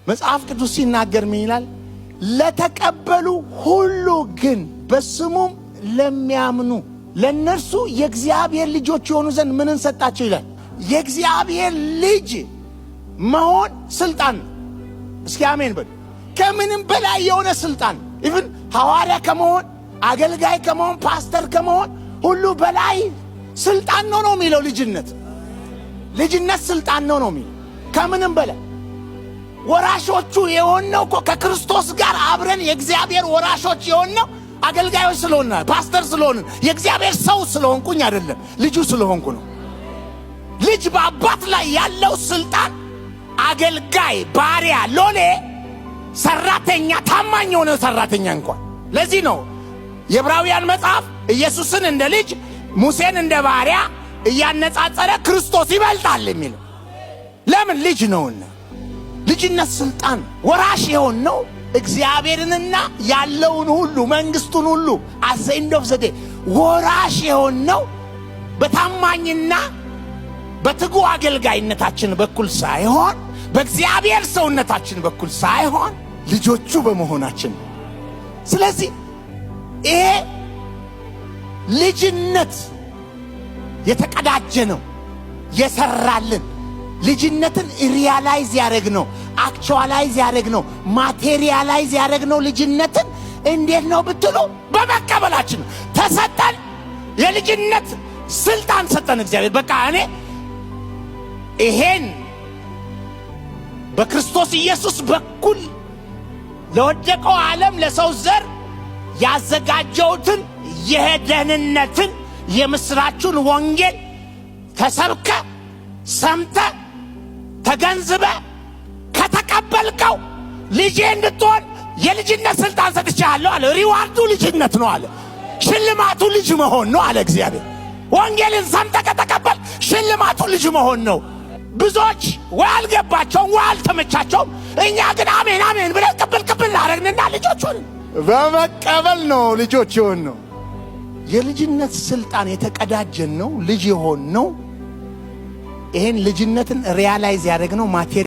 መጽሐፍ ቅዱስ ሲናገር ምን ይላል? ለተቀበሉ ሁሉ ግን በስሙም ለሚያምኑ ለእነርሱ የእግዚአብሔር ልጆች የሆኑ ዘንድ ምንን ሰጣቸው ይላል። የእግዚአብሔር ልጅ መሆን ስልጣን ነው። እስኪ አሜን በሉ። ከምንም በላይ የሆነ ስልጣን፣ even ሐዋርያ ከመሆን፣ አገልጋይ ከመሆን፣ ፓስተር ከመሆን ሁሉ በላይ ስልጣን ነው ነው የሚለው ልጅነት። ልጅነት ስልጣን ነው ነው የሚለው። ከምንም በላይ ወራሾቹ የሆንነው እኮ ከክርስቶስ ጋር አብረን የእግዚአብሔር ወራሾች የሆንነው አገልጋዮች ስለሆንን፣ ፓስተር ስለሆንን፣ የእግዚአብሔር ሰው ስለሆንኩኝ አይደለም፣ ልጁ ስለሆንኩ ነው። ልጅ በአባት ላይ ያለው ስልጣን አገልጋይ፣ ባሪያ፣ ሎሌ፣ ሰራተኛ፣ ታማኝ የሆነ ሰራተኛ እንኳን። ለዚህ ነው የዕብራውያን መጽሐፍ ኢየሱስን እንደ ልጅ፣ ሙሴን እንደ ባሪያ እያነጻጸረ ክርስቶስ ይበልጣል የሚለው። ለምን? ልጅ ነውና። ልጅነት ስልጣን። ወራሽ የሆንነው እግዚአብሔርንና ያለውን ሁሉ፣ መንግስቱን ሁሉ at the end of the day ወራሽ የሆንነው በታማኝና በትጉ አገልጋይነታችን በኩል ሳይሆን፣ በእግዚአብሔር ሰውነታችን በኩል ሳይሆን፣ ልጆቹ በመሆናችን ነው። ስለዚህ ይሄ ልጅነት የተቀዳጀ ነው፣ የሰራልን ልጅነትን realize ያደረግ ነው፣ actualize ያደረግ ነው፣ materialize ያደረግ ነው። ልጅነትን እንዴት ነው ብትሉ በመቀበላችን ነው። ተሰጠን፣ የልጅነት ስልጣን ሰጠን እግዚአብሔር። በቃ እኔ ይሄን በክርስቶስ ኢየሱስ በኩል ለወደቀው ዓለም፣ ለሰው ዘር ያዘጋጀሁትን የደህንነትን የምስራቹን ወንጌል ተሰብከ፣ ሰምተ፣ ተገንዝበ ከተቀበልከው ልጄ እንድትሆን የልጅነት ስልጣን ሰጥቼሃለሁ አለ። Reward ኡ ልጅነት ነው አለ። ሽልማቱ ልጅ መሆን ነው አለ እግዚአብሔር። ወንጌልን ሰምተ ከተቀበል ሽልማቱ ልጅ መሆን ነው። ብዙዎች ወይ አልገባቸውም ወይ አልተመቻቸውም። እኛ ግን አሜን አሜን ብለን ቅብል ቅብል አረግንና ልጆች ሆንን። በመቀበል ነው ልጆች የሆንነው። የልጅነት ስልጣን የተቀዳጀን ነው ልጅ የሆንነው። ይሄን ልጅነትን realize ያደረግነው material